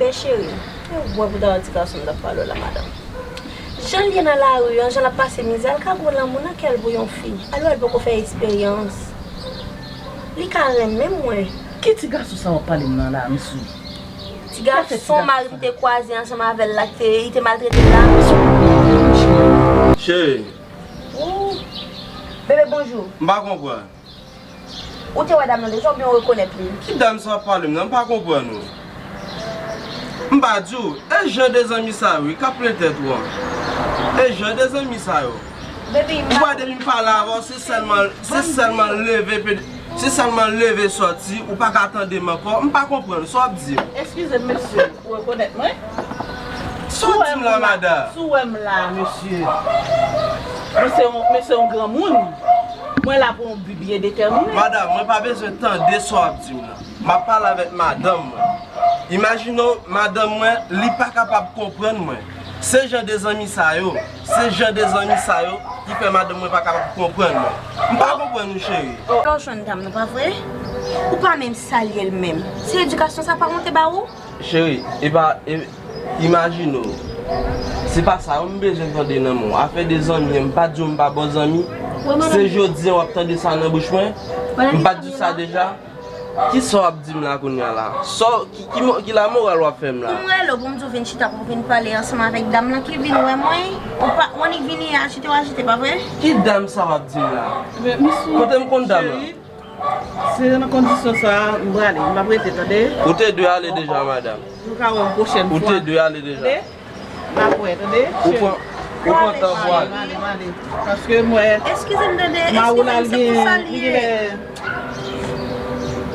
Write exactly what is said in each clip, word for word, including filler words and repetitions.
Men cheri, e w wè pou ta wè ti gason m t ap pale w la, madanm. Jan l ye nan lari an, jan l ap pase mizè, l ka gen lanmou nan kè l pou yon fi. Alò, l poko fè eksperyans. Li ka renmen mwen. Ki ti gason sa w ap pale m nan la, mesye? Ti gason mari m te kwaze ansanm avè l la, ki te, li te maltrete l la. Cheri. Bebe, bonjou. M pa konprann. Ou te wè dam nan deja oubyen w rekonèt li? Ki dam sa w ap pale m nan? M pa konprann ou. M pa di w, e jan de zanmi sa yo wi k ap plen tèt ou an. E jan de zanmi sa yo. Ou wè depi m pale avè w, se sèlman, se sèlman leve pe-, se sèlman leve sòti, ou pa ka tande m ankò. M pa konprann sa w ap di m. Eskize m, mesye. Ou rekonèt mwen? Sa w ap di m la, madanm? Si w wè m la, mesye. Mwen se yon, mwen se yon granmoun. Mwen la pou yon bi byen detèmine. Madanm, mwen pa bezwen tande sa w ap di m nan. M ap pale avèk madanm mwen. Imajine w, madanm mwen, li pa kapab konprann mwen. Se jan de zanmi sa yo, se jan de zanmi sa yo ki fè madanm mwen pa kapab konprann mwen. M pa konprann ou, cheri. Lè w jwenn dam nan, pa vre? Ou pa menm salye l menm. Se edikasyon sa pa monte ba ou? Cheri, e pa, e, imajine w. Se pa sa yo m bezwen tande nan men w. Afè de zanmi an, m pa di w m pa bon zanmi. Se jodi an w ap tande sa nan bouch mwen. M pa t di w sa deja. Ki sa w ap di m la kounye a la? Sa w, ki, ki mo-, ki lamoral w ap fè m la? Pou m rele w, pou m di w vin chita, pou w vin pale ansanm avèk dam nan ki vin wè mwen, ou pa, w annik vini ajite w ajite, pa vre? Ki dam sa w ap di m la? Kote m konn dam lan? Se nan kondisyon sa a, m prale. M p ap rete, tande? Ou te dwe ale deja, madanm. Nou ka wè yon pwochèn fwa. Ou te dwe ale deja. Tande? N ap wè, tande? Ou pran, ou pran tan pou w ale. M ale, m ale. Paske m wè, eskize m, tande, mari w la, li gen, li gen lè,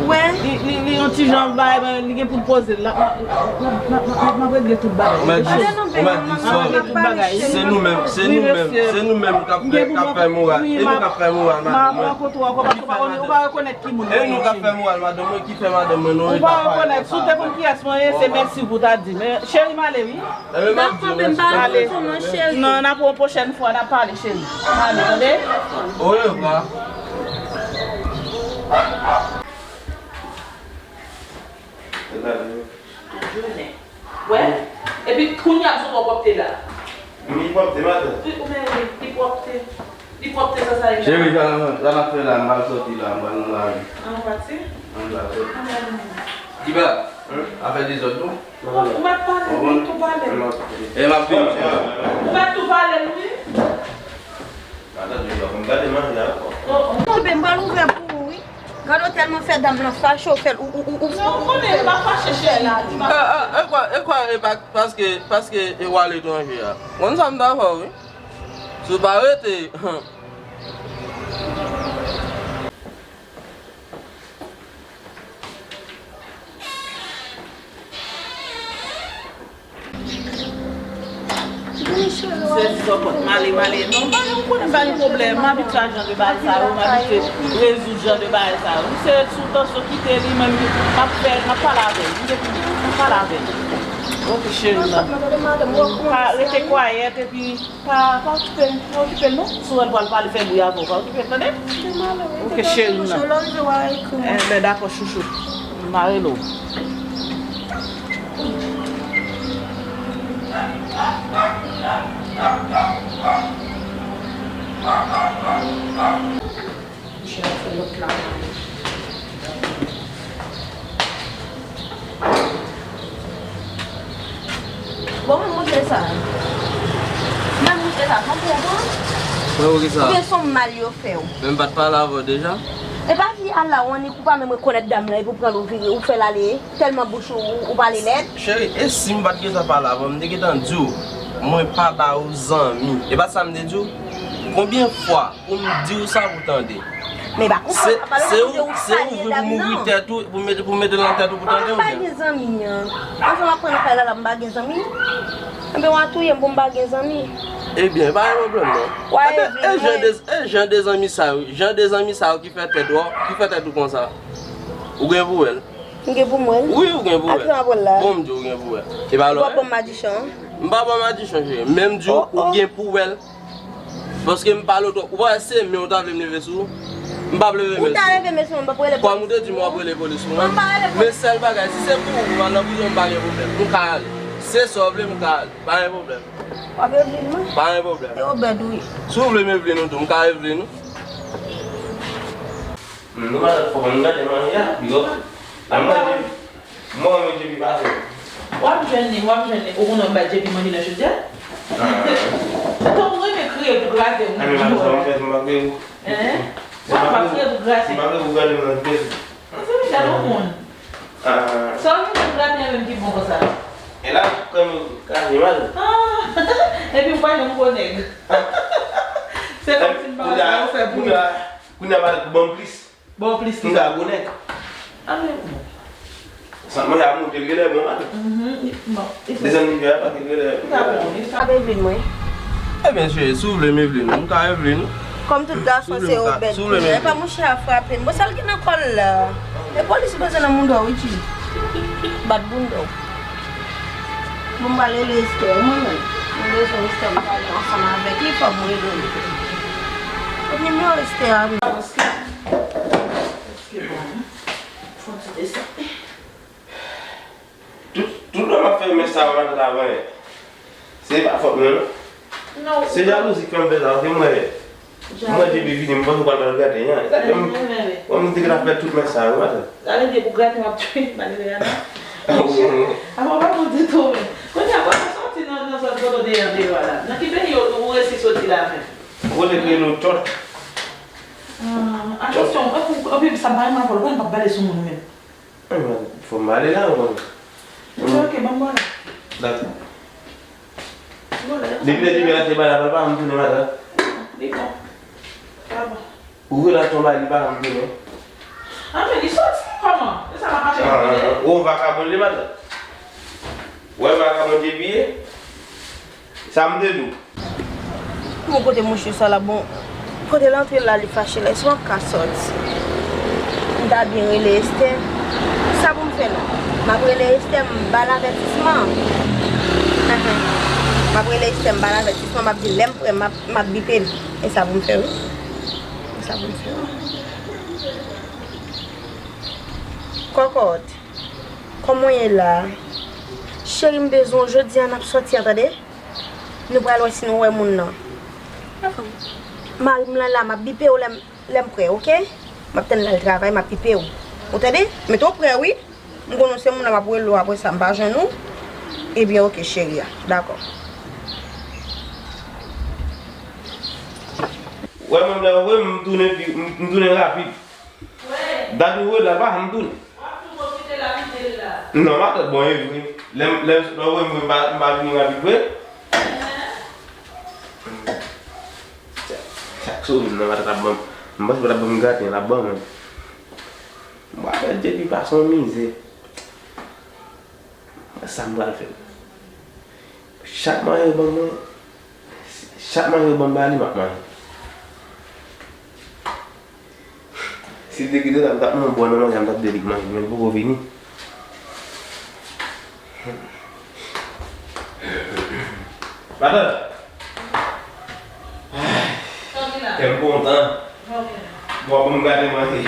ou wè? Li, li, li yon ti jan bay, men li gen pou l poze l. L ap, l ap, l ap, l ap, l ap regle tout bagay. Ou mèt di, ou mèt di sa. Se nou menm, se nou menm, se nou menm k ap fè, k ap fè moral. E nou k ap fè moral, madanm mwen. Mwen rankontre w ankò paske ou pa konnen, ou pa rekonèt ki moun mwen ye, cheri. E nou k ap fè moral, madanm mwen, ki fè madanm mwen, non, li pa pale konsa. Ou pa rekonèt. Si w te konn kiyès mwen ye, se mèsi pou w ta di. Men cheri, m ale wi. Dakò, men m pa rekonèt ou non, cheri. Non, n ap wè yon pwochèn fwa, n ap pale, cheri. M ale, tande? Orevwa. Tout jounen. Wè? Epi kounye a m sot wè pwòpte la. Li pwòpte, madanm. Wi, ou menm wi, li pwòpte. Li pwòpte sa, sa li la. Cheri, sa n ap, sa n ap fè la, m pral sòti la, m pral nan lari. An, ou pati? An, m pral sòti. An, m pral nan lari. Kiba? Afè dezòd non? Ou mèt pale, wi, tou pale. E m ap vini. Ou mèt tou pale, wi. Madanm, deja, fò m gade manje a ankò. Oh, oh. Bon, ben, m pral ouvè pou ou, wi. Gade w tèlman fè dam lan fache, w fè l, ou, ou, ou, ou. Non, ou konnen, m pa fache, cheri. E, e, e kwa, e kwa, e pa, paske, paske, e w al etranje a. Konn sa m ta fè w, wi. Si w pa rete, Sezi zòpòt, male, male. Non, pa gen, ou konnen m pa gen pwoblèm. M abitye a jan de bagay sa yo, m abitye rezoud jan de bagay sa yo. Misye sou tansyon, kite li, men m ap fè, m ap pale avè l. M gen pou m ap pale avè l. Oke, cheri m nan. Pa rete kwayèt epi pa, pa okipe l, pa okipe l non. Si w wè l pral pale, fè bri avè w, pa okipe l, tande? Oke, cheri m nan. Enben, dakò, chouchou. M a rele w. Mouche a fè lòt la. Bon, men mouche sa. Men mouche sa, konprann ou? Mwen, ou ki sa? Oubyen se yon mal yo fè w? Men m pa t pale avè w deja? E pa fi a la, w annik ou pa menm rekonèt dam lan, epi w pran l, ou vire, ou fè l ale, tèlman bouch ou, ou, ou pale lèd. Cheri, e si m pa t gentan pale avè w, m te gentan di w, mwen pa ba ou zanmi. E pa sa m te di w? Konbyen fwa pou m di w sa pou w tande? Men pa konprann, se, se ou, se ou vle pou m ouvri tèt ou, pou m mete, pou m mete l nan tèt ou pou w tande, oubyen? Ou pa gen zanmi an. Ansanm ap pran nan kay la, la, m pa gen zanmi? Enben, w a touye m pou m pa gen zanmi. Ebyen, pa gen pwoblèm, non. Enben, e jan de, e jan de zanmi sa yo, jan de zanmi sa yo ki fè tèt ou, ki fè tèt ou konsa. Ou gen pou wè l. M gen pou m wè l? Wi, ou gen pou wè l. Ak sa w ap wè l la? Bon, m di w gen pou wè l. E pa lò, w ap ban m madichon? M pa ban w madichon, cheri. Men m di w, ou gen pou wè l. Paske m pale w twòp. Ou pa wè se men w ta vle m leve sou ou? M p ap leve men sou ou. Ou ta leve men sou mwen, m p ap rele polis. Kòm ou te di m w ap rele polis pou mwen. M pa rele polis. Men sèl bagay, si se pou ou al nan prizon, m pa gen pwoblèm. M ka ale. Se sa w vle, m ka ale. Pa gen pwoblèm. Pa gen pwoblèm. E Obèd, wi. Si w vle m Evelyn ou tou, m ka Evelyn ou. Nou madanm fò nou gade manje a, big up. Nan manje. Mwen, mwen, J P pase. W ap jwenn li, w ap jwenn li. Ou konnen w bay J P manje nan jodi a? Ah. Tankou w renmen kriye pou grate, ou. Ah, men madanm, sa mwen fè, mwen pa kriye. Hein? W ap pa kriye pou grate. Mwen pa kriye pou grate, mwen kriye. Mezanmi, gade yon moun. Ah. Sa w vin pou grate a menm ki bon konsa. E la, kòm kraze mal. Ah. Epi w pa janm gwo nèg. Se kòmsi m pa wè sa w fè pou li. Kounye a, kounye a, kounye a, pa ban m plis. Bon, plis ki sa. Gwo nèg. Ah, men bon. Sa mwen a monte l genlè bon maten. Mhm, bon, li fè. Desann rivyè a pa genlè. Li ka bon, li ka. Ap Evelyn mwen. Ebyen, cheri, si w vle m Evelyn ou, m ka Evelyn ou. Kòm tout gason se Obèd ki ye. Epa monchè a frape m. Bon, sa l gen nan kò l la. E polis ou bezwen nan bounda w, wi, G. Bat bounda w. Bon, m pral rele Esther, mwen menm. Mwen bezwen Esther, m pale ansanm avèk li, fò m rele li. Kot nimewo Esther a menm? Paske, paske bon, fò ti desann. Tout, tout lè m ap fè mès sa yo matant avan, se pa fòt mwen, non. Non. Se jalouzi k fè m fè sa, paske mwen, mwen J P vini, m panse w pral ba l graten an. Sa fè m, mwen, m te gentan fè tout mès sa yo, matant. Sa vle di pou graten w ap tchwe, malere a, non? Avan w pa bon ditou, men. Kounye a, w ap sòti nan, nan zòn kote w te ye andeyò a la. Nan ki peyi w, ou resi soti la menm? Kote peyi nou, tòt. Ah, atensyon, anpi, anpi, sa m pa renmen avè w, ou konnen m p ap pale sou moun menm. Fò m ale la, ou konnen. Ok, ok, ban m bò la. Dakò. Depi lè depi la te ba la, papa, m tounen matant. Li bon. Sa bon. Ou relat yon bagay, li pa janm tounen. Ah, men li soti, kòman? E sa m ap mache pou tounen? Ou vakabon li matant. Ou wè vakabon depi ye? Sa m te di w. Bon, kote mouche sa la, bon, kote l antre la, li fache la, èske w ap ka sòti? M ta byen rele Esther. Sa pou m fè la? M ap rele Esther, m ba l avètisman. Ahan. M ap rele Esther, m ba l avètisman, m ap di lè m prè, m ap, m ap bipe l. E sa pou m fè, wi. E sa pou m fè, wi. Kòkòt, kòman w ye la? Cheri, m bezwen w jodi a, n ap sòti a, tande? Nou pral wè si nou wè moun nan. Mari m lan la, m ap bipe w lè m, lè m prè, oke? M ap tann l al travay, m ap bipe w. Ou tande? Mete w prè, wi. M konnen w se moun nan, m ap rele w apre sa, m pa jwenn ou. Ebyen, oke, cheri a. Dakò. Wè, mwen, lè w voye m, m tounen pi, m, m tounen rapid. Dat ou voye la, pa janm tounen. W ap tou pwofite l ap kite l la. Non, matant, bon, e vre. Lè m, lè m, lè w voye m, m pa, m pa vini rapid vre. Chak, chak souri m nan, matant ap ban m. M panse w t ap ban m graten, l ap ban mwen. M pa fè J P pase yon mizè. Sa m pral fè. Chak manje yo ban mwen, chak manje yo ban m ba li, m ap manje. Si l te kite la, m t ap nan bò nan manje a, m t ap di li k manje, men l poko vini. Matant! Kè m kontan. Bon, bon, m gade manje.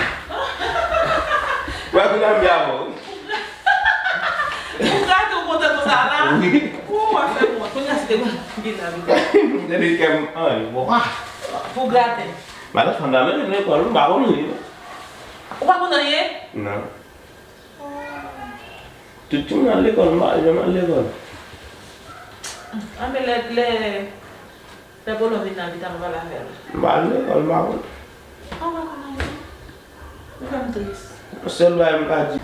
Wè, kounye a m byen avè w. Pou grate, ou kontan konsa la? Wi. Ou, w ap fè mwen. Kounye a, si te konn byen la, byen. Depi kè m, anyen, bon. Pou grate. Matant, fanm la mennen m lekòl, m pa konn anyen. Ou pa konn anyen? Non. Tout timoun al lekòl, m pa janm al lekòl. Anben, lè, lè, lè Polo vin nan vit, an nou pale avè l. M pa al lekòl, m pa konn. An, ou pa konn anyen? Ou fè m tris. Yon sèl bagay m ka di.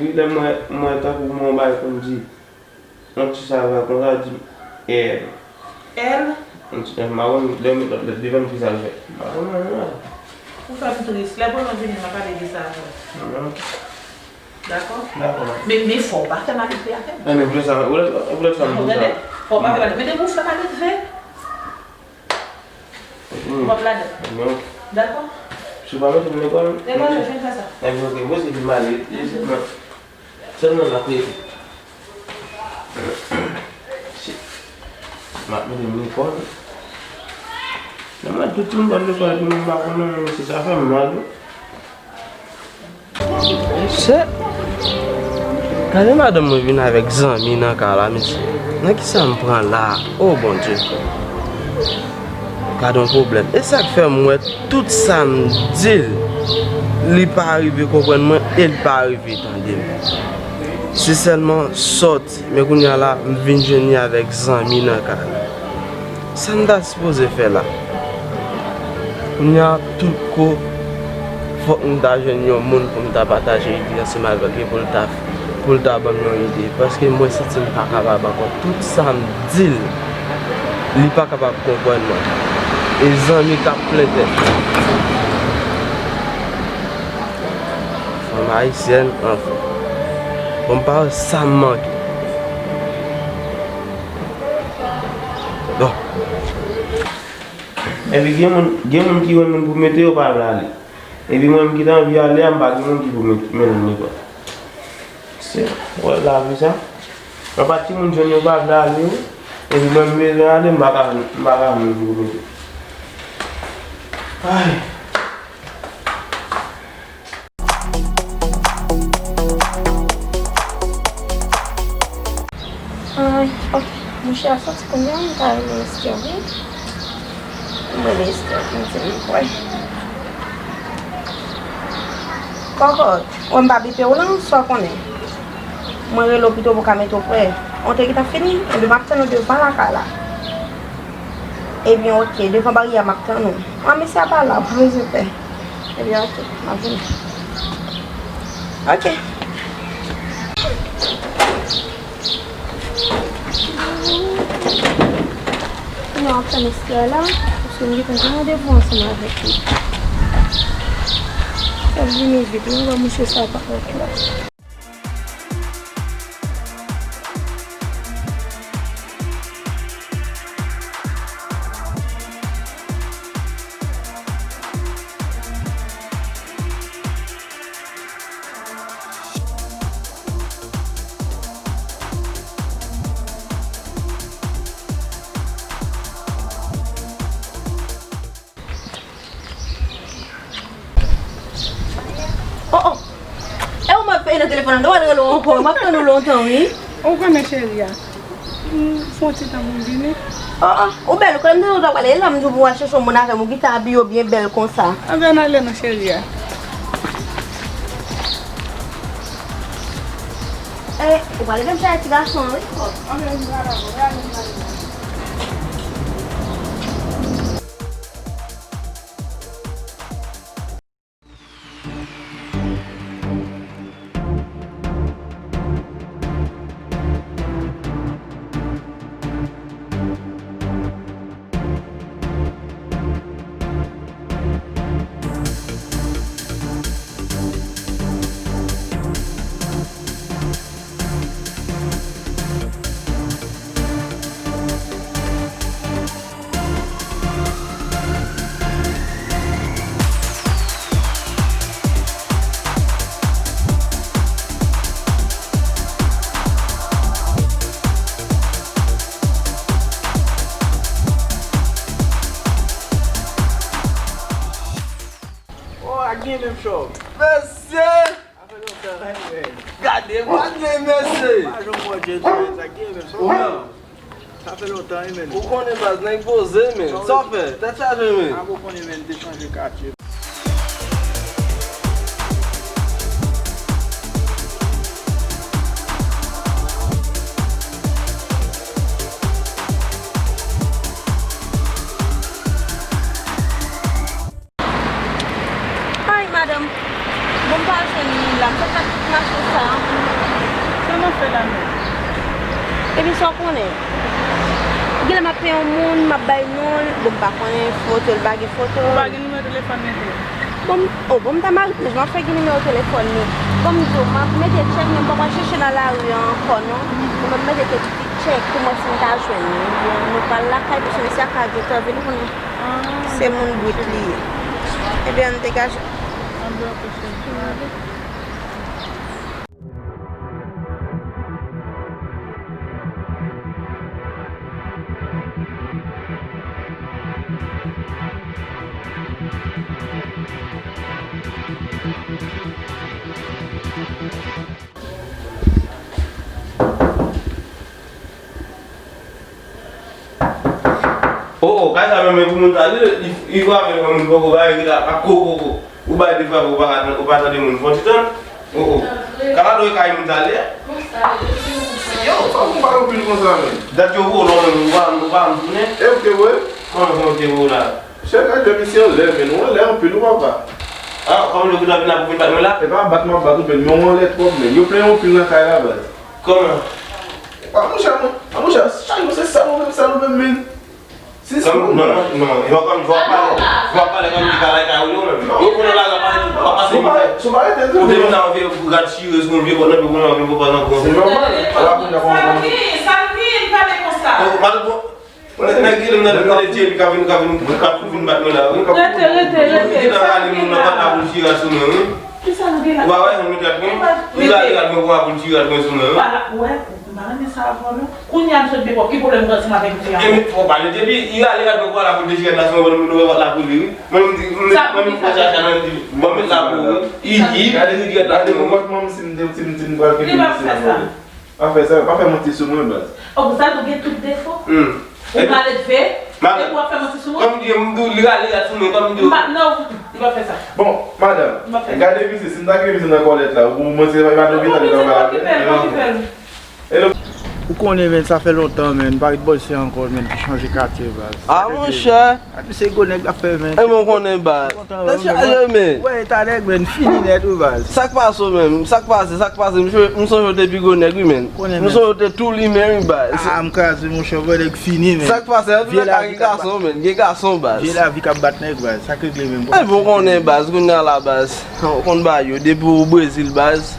Wi, lè m wè, m wè tankou m wè yon bagay konn di, yon ti savè konsa di m, L. L? Yon ti, m pa konn, lè m met lòt lèt devan m, ki sa l fè. M pa konn anyen la. Ou fè m tris. Lè Polo vini, m a pale de sa avè w. Dakò? Dakò, matant. Men, men fò w pa fè malelve avè m. Anben, poutèt sa, poutèt, poutèt sa m di w sa. Tande? Fò w pa fè malelve. Men depi w fè malelve, m ap ladan. Dakò? Ou pa mete m lekòl? Lekòl, non, jwenn fè sa. Ebyen, ok, mwen se vin m ale. Sèlman, sèlman l ap rete. Si. M ap mete m lekòl. Lè m wè tout moun pral lekòl epi mwen m pa konnen, mesye, sa fè m mal, wi. Se, gade madanm mwen vin avèk zanmi nan kay la, mesye. Nan kisa m pran la? O Bondye. Gade yon pwoblèm. E sa k fè m wè tout sa m di l, li pa rive konprann mwen e li pa rive tande m. Se sèlman sòti, men kounye a la, m vin jwenn li avèk zanmi nan kay la. Sa m ta sipoze fè la? Kounye a, tout kou, fòk m ta jwenn yon moun pou m ta pataje ide ansanm avèk li pou l ta, pou l ta ban m yon ide. Paske mwen santi m pa kapab ankò. Tout sa m di l, li pa kapab konprann mwen. E zanmi k ap plen tèt. Fanm ayisyèn, anfen. Bon, m pa wè sa m manke. Bon. Epi gen moun, gen moun ki wè moun pou mete yo pa vle ale. Epi mwen menm ki ta anvi ale a, m pa gen moun ki pou met-, mennen m lekòl. Se, w wè lavi sa. Anpa timoun jwenn yo pa vle ale wi. Epi mwen m bezwen ale, m pa ka, m pa ka moun ki pou mete. Ay. Ah, ok. Mouche a soti kounye a, m ta rele Esther, wi. M rele Esther, m di l, wè. Kòkòt, wè m pa bipe w lan, sa w konnen. Mwen rele w pito pou w ka mete w prè. On te gentan fini, epi m ap tann ou devan lakay la. Ebyen, ok, devan baryè a, m ap tann ou. An, mesye a pa la, w pa bezwen pè. Ebyen, ok, m ap vini. Ok. Kounye a, m ap tann Esther la, paske m gentan gen randevou ansanm avèk li. Fò l vini vit, wi, m wè mesye sa pa wòk la. Oh, oh. E ou m ap peye nan telefòn nan, ou al rele w ankò, m ap tann ou lontan, wi. Ou konnen cheri a. M fè yon ti tan pou m vini. Oh, oh. Ou bèl, ou konnen m te di w ta prale, e la m di w pou w al chèche yon moun avè m, ou gentan abiye w byen bèl konsa. Anben, n ale non, cheri a. E, ou prale menm chèche ti gason an, wi. Oh, anben, m prale avè w, e ale, m prale. Oh, ak gen menm chòv. Mesye! Sa fè lontan, wi, men. Gade, gade, mesye! Pa janm wè Jezi, men, sa gen, men, sa. Sa fè lontan, wi, men. Ou konnen baz, nèg poze, men. Sa w fè? Tèt chaje, men. A, ou konnen, men, te chanje katye. Ay, madanm. Bon, m pa jwenn li la. M sot ak tout machin sa. Sa m ap fè la menm? Epi sa w konnen. Genlè m ap peye yon moun, m ap bay non l. Bon, m pa konnen foto l, pa gen foto l. Ou pa gen nimewo telefòn mete? Bon, m, oh, bon, m ta mare pyej, m ap fè gen nimewo telefòn li. Bon, m di w, m ap mete tchèk, men m pa pral chèche nan lari a ankò, non. Bon, m ap mete kèk ti tchèk pou m wè si m ka jwenn li. Bon, nou pral lakay, paske mesye a ka gentan vin, ou konnen. Se moun brit li ye. Ebyen, ann degaje. Oh, oh, kay sa menm, e pou moun sa, li, li, li frape l kòm li poko bay, li la, ak ko, ko, ko. Ou bay de frape, ou pa ka, ou pa tande moun. Fò ti tann. Oh, oh. Kay la dwe kay moun sa li ye. Yo, fò moun pa anpil konsa, menm. Dat yo volo, menm, ou pa, ou pa tounen. E ou te vre? Kòman, kòman te volo la? Chèf, gade misye anlè, men ou anlè anpil, ou papa. Ah, kòm yo vin ap vin ap vin bat mwen la? E pa bat m ap bat ou, men ou anlè twòp, men yo plenyen anpil nan kay la, baz. Kòman? Ah, monchè, mwen, ah, monchè, chak jou se sèl ou menm, sèl ou menm, men. Si non, non, non, non, non, kòm, fò w pale, fò w pale kòm li ka lakay ou yo menm. Yo konnen la, la pale tout, w ap pase. Sou pale, sou pale, te ou te vin nan vye pou gad chire sou yon vye bòt nan, pou konnen yon vye bòt nan. Se nòmal, w ap vin nan konprann. Sa m gen, sa m gen, pale konsa. Oh, pale bon. Nèg, nèg ki nan, nan Jerry k ap vin, k ap vin, k ap vin bat mwen la, wi. Rete, rete, rete. Ki nan rale moun nan, pa ta pou chira sou mwen, wi. Kisa nou gen la? Ou pa wè, nou tèt mwen. Li rale rad mwen pou chira sou mwen, wi. Ou pa la, ou wè, m pa renmen sa avè w, non. Kounye a, m sot depo, ki pwoblèm ou gen ansanm avèk fi a? E men, fò w pale depi, li rale rad mwen pou al pou dechire la sou mwen, nou wè la pou li, wi. Mwen, m di, m, mwen, m fè sa, sa, mwen, m di, bon, m met la pou ou, wi. I, i, gade, gade, gade, konpòtman m, si m te, si m, si m pral kenbe misye la, wi. Pa fè sa, pa fè manti sou mwen, baz. Oh, Zado gen tout defo. Hmm. Ou malelve, epi w ap fè manti sou mwen? Kòm di, m di w, li rale rad sou mwen, kòm di w. M pa, non, li pa fè sa. Bon, madanm, gade misye, si m ta kite misye nan kòlèt la, ou mwen se pa lopital li pral ale. Hello. Ou konnen, men, sa fè lontan, men, m pa ret bò isi ankò, men, ki chanje katye, baz. Ah, monchè. Gad misye gwo nèg l ap fè, men. E mwen konnen, baz. Tèt chaje, men. Wè, eta nèg, men, fini nèt, wi, baz. Sa k pase w menm? Sa k pase? Sa k pase? M sonje, m sonje w te pi gwo nèg, wi, men. M sonje w te tou limen, wi, baz. Ah, m kraze, monchè, wè nèg fini, men. Sa k pase? Antouka, gen gason, men. Gen gason, baz. Vye lavi k ap bat nèg, baz. Sa k regle menm? E bon, konnen, baz. Kounye a la, baz. Ou konn bagay yo. Depi w Brezil, baz.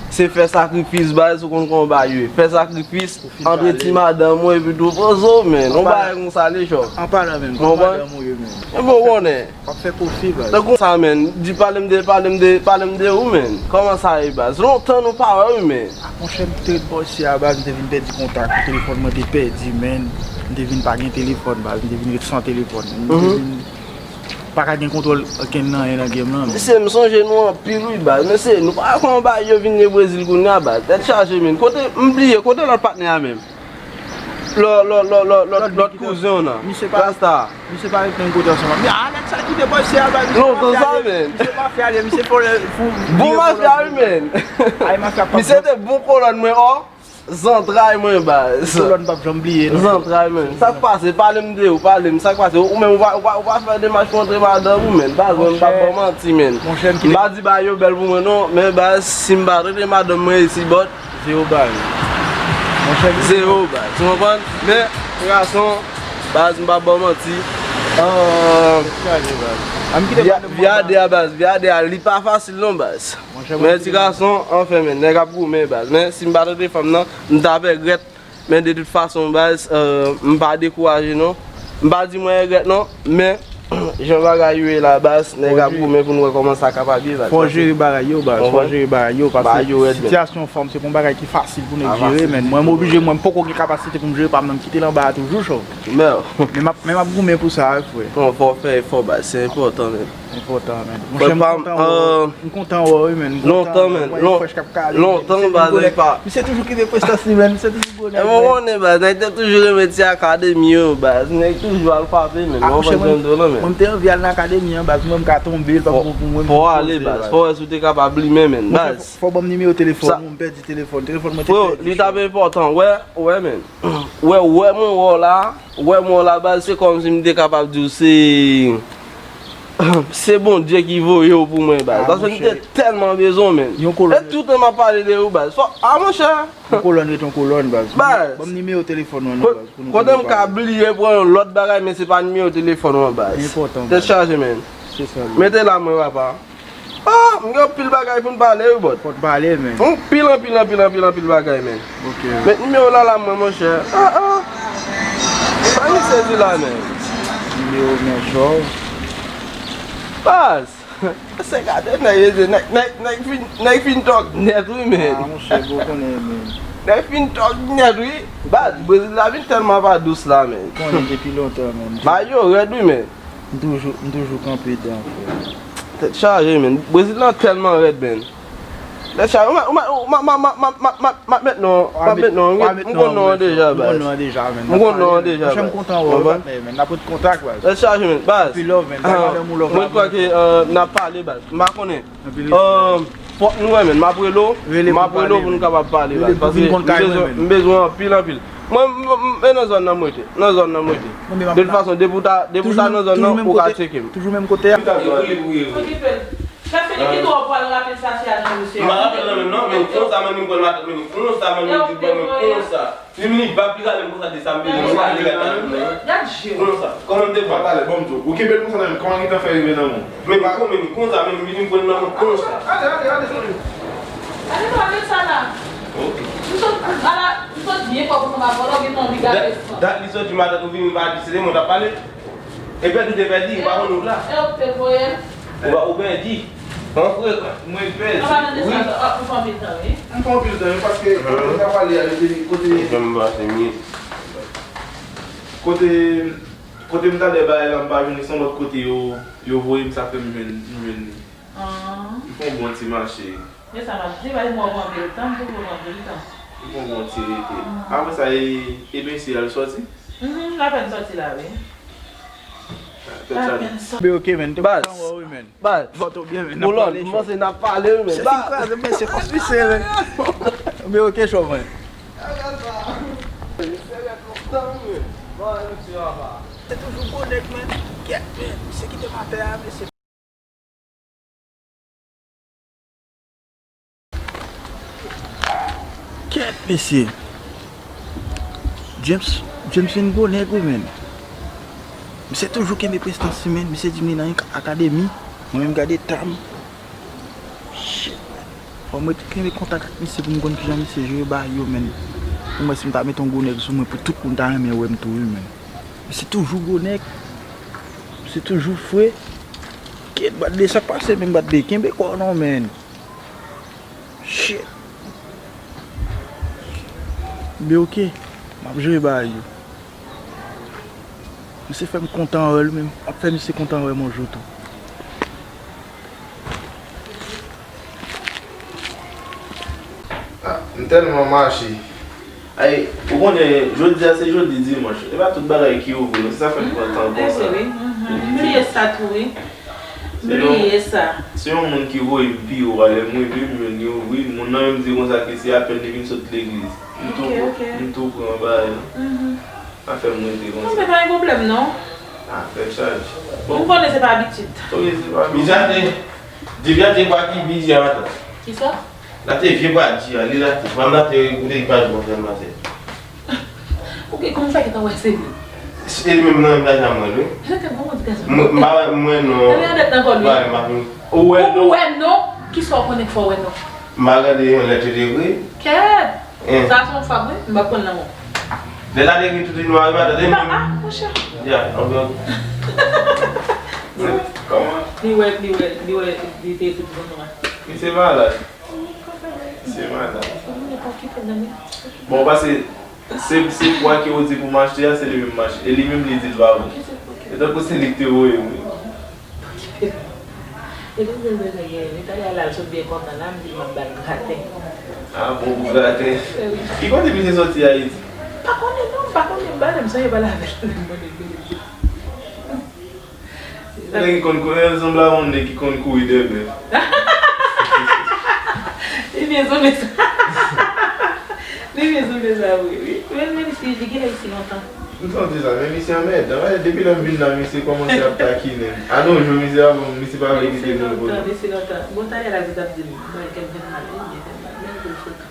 Se fè sakrifis, baz. Ou konn kòman bagay yo ye. Fè sakrifis. Antre ti madanm ou epi tou poze w, men. Yon bagay konsa, lechòp. An palan menm, kòman madanm ou ye menm? E bon, ou konnen. W ap fè kofi, baz. Tankou sa, men. Di pale m de, pale m de, pale m de ou, men. Kòman sa ye, baz? Lontan nou pa wè, wi, men. Ah, monchè, m te ret bò isi a, baz, m te vin pèdi kontak. Telefòn mwen te pèdi, men. M te vin pa gen telefòn, baz. M te vin ret san telefòn. M te vin pa ka gen kontwòl okenn nan anyen nan game lan, men. Mesye, m sonje nou anpil, wi, baz. Mesye, nou pa wè kòman bagay yo vin gen Brezil kounye a, baz. Tèt chaje, men. Kote, m bliye, kote lòt patnè a menm? Lò, lò, lò, lò, lòt, lòt kouzen w nan. Misye pa, Rasta. Misye pa ret menm kote ansanm. Men, ah, nèg sa kite bò isi a, baz. Misye mafya, men. Misye mafya, li, misye fò lè, fou. Bon mafya, wi, men. Ay, mafya pa bon. Misye te bon kolòn mwen, ò. Zantray mwen, baz. Kolòn p ap janm bliye, non. Zantray, men. Sa k pase? Pale m de ou, pale m. Sa k pase? Ou menm, ou pa, ou pa, ou pa fè demach pou antre madanm ou, men. Baz, mwen, m p ap ba w manti, men. M pa di bagay yo bèl pou mwen, non. Men, baz, si m pa trete madanm mwen isi, bòt, Zewo baz. Monchè, zewo baz. Ou konprann? Men, gason, baz, m pa ba w manti. Ah, vi a de a, baz. Vi a de a, li pa fasil non, baz. Men ti gason, anfen, men, nèg ap goumen, baz. Men si m pa trete fanm nan, m ta regrèt. Men de tout fason, baz, euh, m pa dekouraje non. M pa di mwen regrèt non, men jan bagay yo ye la, baz, nèg ap goumen pou n wè kòman sa kapab ye, baz. Fò jere bagay yo, baz. Fò jere bagay yo, paske sitiyasyon fanm se pa yon bagay ki fasil pou nèg jere, men mwen m oblije, mwen m poko gen kapasite pou m jere pa m nan, m kite l anba a toujou, cho. Men m ap, men m ap goumen pou sa, wi, frè. Bon, fò w fè efò, baz, se enpòtan, men. Enpòtan, men. Monchè, m kontan wè w. M kontan wè w, wi, men. Lontan, men. Lontan, baz, pa. Misye toujou kenbe prestans li, men. Misye toujou gwo nèg, men. E mwen konnen, baz, nèg te toujou renmen ti akademi yo, baz. Nèg toujou al frape, men. Mwen pa janm do non, men. Mwen, m te anvi al nan akademi an, baz. Mwen, m ka tonbe, l p ap bon pou mwen. Fò w ale, baz. Fò w wè si w te kapab limen, men. Baz. Fò w ban m nimewo telefòn ou, m pèdi telefòn. Telefòn mwen te pèdi. Freo, li t ap enpòtan. Wè, wè, men. Wè, wè, mwen wè w la. Wè, mwen wè w la, baz. Se kòmsi m te kapab di w se Se Bondye ki voye w pou mwen, baz. Paske m te tèlman bezwen w, men. E toutan m ap pale de ou, baz. Fò, a, monchè. Yon kolòn ret yon kolòn, baz. Baz. Ban m nimewo telefòn ou an non, baz, pou nou konnen. Kote m ka bliye pran yon lòt bagay, men se pa nimewo telefòn ou an, baz. Enpòtan, baz. Tèt chaje, men. Se sa, baz. Mete la, mwen, papa. Ah, m gen anpil bagay pou n pale, wi, bòt. Fò n pale, men. Anpil, anpil, anpil, anpil, anpil bagay, men. Ok. Met nimewo la, la, mwen, monchè. Ah, ah. Sa misye di la, men. Nimewo, men, chò. Baz, se gade nèg, nèg, nèg, nèg fin, nèg fin tòg nèt, wi, men. Ah, monchè, bon, konnen, men. Nèg fin tòg nèt, wi. Baz, Brezil la vin tèlman pa dous la, men. Konnen depi lontan, men. Mayo rèd, wi, men. M toujou, m toujou kanpe dan, frè. Tèt chaje, men. Brezil lan tèlman rèd, men. Tèt chaje. Ou mèt, ou mèt, ou mèt, m ap met non, m ap met non. M konn non an deja, baz. M konn non an deja, baz. Monchè, m kontan wè w, patnè, men. N ap ret kontak, baz. Tèt chaje, men. Baz. Anpil love, men. Bagay lanmou, love la. Mwen kwè ke, euh, n ap pale, baz. M pa konnen. Anpil respè. Euh, fòk nou wè, men. M ap rele w. M ap rele w pou nou kapab pale, baz. Paske m bezwen, m bezwen anpil, anpil. Mwen, m, m, e nan zòn nan m rete. Nan zòn nan m rete. De tout fason, depi w ta, depi w ta nan zòn nan, ou ka tcheke m. Toujou menm kote a. Okipe l. Frè Felip, kite w pral rapèl sachet a nan men misye. M pa rapèl nan men m non, men konsa, men m pran matant, men konsa, men m di, bon, men konsa. Li vini bab, li rale m konsa de sa, m bezwen, m rale gad la. Gad je w. Konsa, kòman m te pran? Pale, bon, m di w. Ou kenbe l konsa nan men m, kòman gentan fè rive nan men w? Men konsa, men vini pran nan men konsa. Ale, ale, ale, ale, ale. Ale non, ale sa la. Ok. M sot, ala, m sot byen fò pou sa pa vòlò, gen anvi gade sa. Dat li soti matant, ou vini, m pa di se de mwen t ap pale. E pèdi, ou te pèdi, ou pa konn wout la. E ou te voye l? Ou pa, ou pèdi. An frekan. Mwen pèdi. An pa nan de sa, wi. Ou fè anpil tan, wi. M fè anpil tan, wi, paske kote m t ap pale a, yo te kote. Jan m pase mye. Kote, kote m t ale bay la, m pa jwenn li, se yon lòt kote yo, yo voye m, sa fè m jwenn, m jwenn li. Ah. M fè yon bon ti mache. Men sa m ap di, bay mwen anpil tan, m toujou pran anpil tan. M pran bon ti rete. Apre sa, e, e mesye a, l sòti? Mhm, l apèn sòti la, wi. L apèn sòti. Be oke, men. Te kontan wè w, wi, men. Baz. Foto byen, men. Boulòn, m panse n ap pale, wi, men. Baz. Kraze, men, se fòs misye, men. Be oke, cho, men. Se toujou gwo nèg, men. Kèt, men. Se kite m atè a, mesye. Kèt, mesye. James, James vin gwo nèg, wi, men. Misye toujou kenbe prestans li, men. Misye di m li nan yon akademi. Mwen menm gade ta m. Shit, man. Fò mwen kenbe kontak ak misye pou m konn kijan misye jere bagay yo, men. Pou mwen, si m ta mete yon gwo nèg sou mwen, pou tout moun ta renmen wè m tou, wi, men. Misye toujou gwo nèg. Misye toujou fre. Kèt, Badle, sa k pase menm, Badle? Kenbe kò w non, man. Shit. Be oke. M ap jere bagay yo. Misye fè m kontan wè l, men m ap fè misye kontan wè m yon jou tou. Ah, m tèlman mache. Ay, ou konnen, jodi a se jodi dimanch. E pa tout bagay ki ouvri, non, se sa fè m pran tan konsa. Wi, wi. M bliye sa tou, wi. M bliye sa. Se yon moun ki voye m pi wo a, lè m rive, m jwenn li ouvri. Moun nan menm di konsa ke se apèn li vin sot legliz. M tou, m tou pran bagay la. Sa fè m rete konsa. Non, men pa gen pwoblèm, non. Ah, tèt chaje. Bon. M konnen se pa abitid. Wi, se pa abitid. Bizate, depi a te pa ki bizye a maten. Kisa? La te vye pa di a, li la te, pa m la te koute li pa di konfèm maten. Ou gen kòman sa ki ta wè se li? Se li menm nan menm la jan mwen, wi. Mwen, m pa wè mwen non. Mwen pa wè non. Ou wè non? Ou wè non? Kisa w konnen k fè w wè non? M pa gade yon lèt yo te ekri. Kèt! Sa se yon fab, wi. M p ap pran l nan men w. Lè la te ekri tout li nwa, wi, maten, men. Ah, monchè. Ya, ok, ok. Kòman? Li wè, li wè, li wè, li te ekri tout li nwa. Misye malad. Misye malad. Bon, pase, se, se pwa ke ou di pou m achte a, se li menm m achte. E li menm, li di l pa bon. E tankou se li ki te voye m, wi. Epi m di l bezwen gen, li talè a la, l sot byen kontan la, m di l m ap ba l graten. Ah, bon, pou graten. Ki kote misye soti Ayiti? Pa konnen non, m pa konnen, m pa, m sonje pale avè l, m mande l kote l soti. Nèg ki konn konnen, l sanble a yon nèg ki konn kouri dèyè bèf. Li byen sanble sa. Li byen sanble sa, wi, wi. Men, men, li genlè isi lontan. M santi sa, men misye anmèdan, wi. Depi lè m vin la, misye kòmanse ap takinen m. A nou jou, misye ap, misye pa vle kite nou repòt. Misye lontan, misye lontan. Bon, talè la, li t ap di m, mwen, kè m fè m mal, wi, men fè m mal. Men l frekan.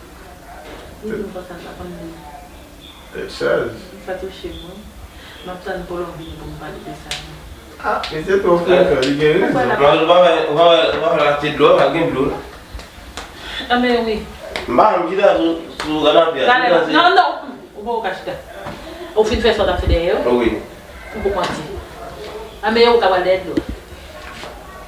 Li di m konsa, m pa konn li. Tèt chaje. Li pa touche m, wi. M ap tann Kolon vini pou m pale de sa, wi. Ah, misye twò frekan, li gen rezon. Ou pa wè, ou pa wè, ou pa wè la te dlo, pa gen dlo la. Anben wi. M pa janm chita sou, sou kanapè a. Talè la. Non, non. Ou poko ka chita. Ou fin fè sa w t ap fè dèyè yo? Wi. Ou poko antre. Anben ou ka pral dèyè dlo.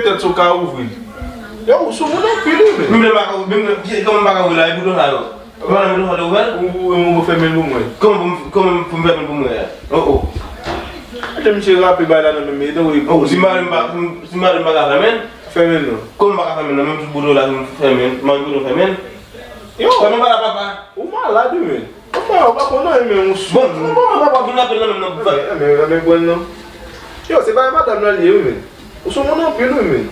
Petèt si w ka ouvri l. Yo, ou sou moun anpil wi, men. Menm lè m pa ka ouvri, menm lè, kòman m pa ka ouvri la, e bouton sa yo. Ou pa nan bouton sa te ouvè l? Ou, ou, ou fèmen l pou mwen. Kòman pou m, kòman pou m fèmen l pou mwen a? Oh, oh. Gade misye rape bay la nan men m, e tankou li. Oh, si m pa, si m pa, si m pa ka fèmen l? Fèmen l non. Kòman m pa ka fèmen l non? Menm tout bouton la, si m fèmen l, m anvi bouton fèmen l. Yo. Fèmen pa la, papa. Ou malad wi, men. Papa, ou pa konn anyen, men ou sou. Bon, bon, bon, papa, vin rapèl nan menm nan. Anben, anben, anben, pran l non. Yo, se pa madanm nan li ye wi, men. Ou sou moun anpil wi, men.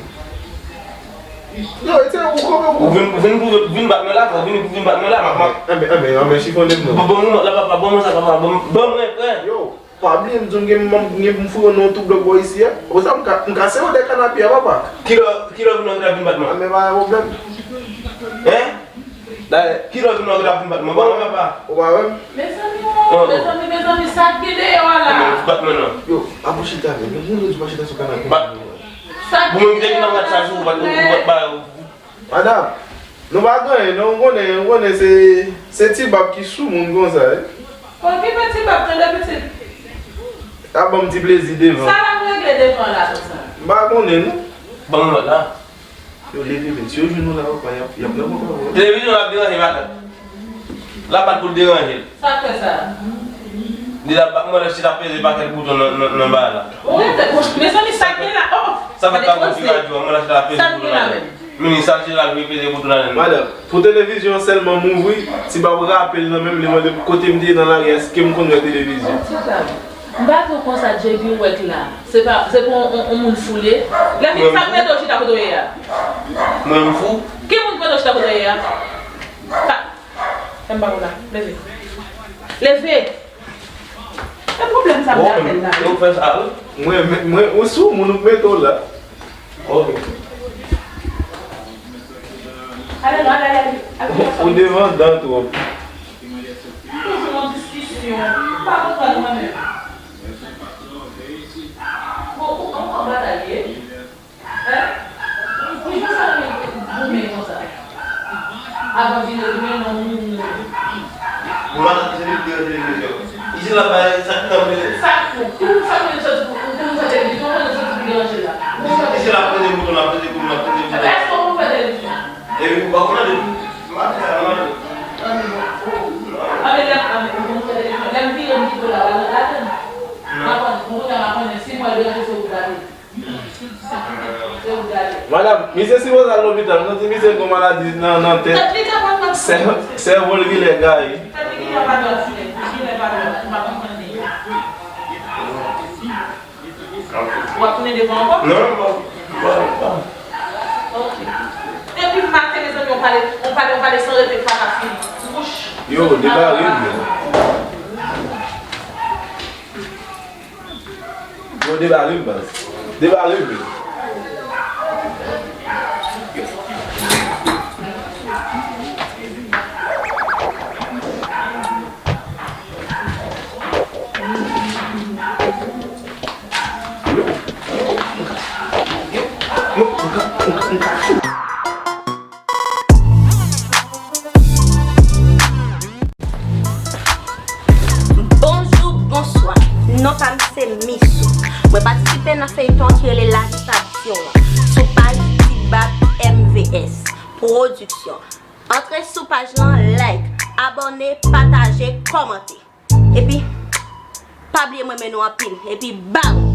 Yo, e te ou kòman ou. Ou vin, ou vin pou, vin bat mwen la, frè, ou vin pou vin bat mwen la, m ap, m ap. Anben, anben, anben, chifonnen m non. Bon, bon, mwen la, papa, bon, mwen sa, papa, bon, bon, mwen, frè. Yo, pa bliye m di w m gen, m gen pou m foure w nan yon tou blòk bò isi a. Ou sa m ka, m ka sere w dèyè kanapye a, papa. Kilè, kilè ou vin nan vin bat mwen? Anben, pa gen pwoblèm. Hein? Dayè, kilè ou vin nan vin bat mwen? Bon, papa. Ou pa wè m? Mezanmi, oh, mezanmi, mezanmi, sa k gen deyò a la? Anben, bat mwen non. Yo, pa pou chita, men. Moun yo di pa chita sou kanapye. Bat. Sa k gen deyò a la, silvouplè? Madanm, nou pa gen anyen non, ou konnen, ou konnen se, se ti bab ki sou moun konsa, wi. Okipe ti bab, tande pitit. Ap ban m ti plezi devan. Sa l ap regle devan la konsa? M pa konnen non. Ban m lòt la. Yo, leve men, si yo jwenn nou la, papa, y ap, y ap nan konprann. Televizyon ap deranje, pa tande. L ap bat pou l deranje l. Sa k fè sa? Li la, mwen la chita peze pakèt bouton nan, nan, nan bagay la. Ou rete, mezanmi, sa k gen la? Oh, oh. Sa fè pa bon ti radyo, mwen la chita peze bouton nan. Mini sa chita peze bouton nan. Madanm, pou televizyon an sèlman m ouvri, ti bab rape l nan men m, li mande m kote m te ye nan lari a, èske m konn wè televizyon. Ti bab, m pa twò konsa J P wè k la. Se pa, se pou yon, yon, yon moun fou l ye. Lèfini, sa k mete w chita kote w ye a? Mwen m fou? Ki moun k mete w chita kote w ye a? Sa. Fè m ba w la. Leve. Leve! E pwoblèm sa m te avè l la. Yo fè sa, wi. Mwen, mwen, mwen, ou sou moun ou mete w la. Ok. Ale, ale, ale, ale. Ou devan dan twòp. Toujou nan diskisyon. M pa konprann mwen menm. Bon, ou, ou, ou batay ye. Hein? Pou jan sa goumen konsa? Avan vini goumen nan moun. Mwen pa tande se li ki deranje televizyon. Isi la pa sa k tanbe. Sa k fou? Ki moun sa konnen soti pou, pou moun sa televizyon, konnen soti pou deranje la? Isi la konnen moun Madanm, misye sipoze al lopital, nou di misye gen maladi nan, nan tèt. Sè-, sèvo l genlè gaye. W ap tounen devan ankò? Non, non, non. Ok. Depi maten, mezanmi, on pale, on pale, on pale san rete, pa ka fini. Wouch. Yo, debare m. Yo, debare m, baz. Debare m. Bonjou, bonswa. Non pa m se Missou. Mwen patisipe nan feyton ki rele Lajitasyon an sou paj Tibab M V S Production. Antre sou paj lan, like, abòne, pataje, kòmante. Epi, pa bliye m renmen nou anpil. Epi, bam!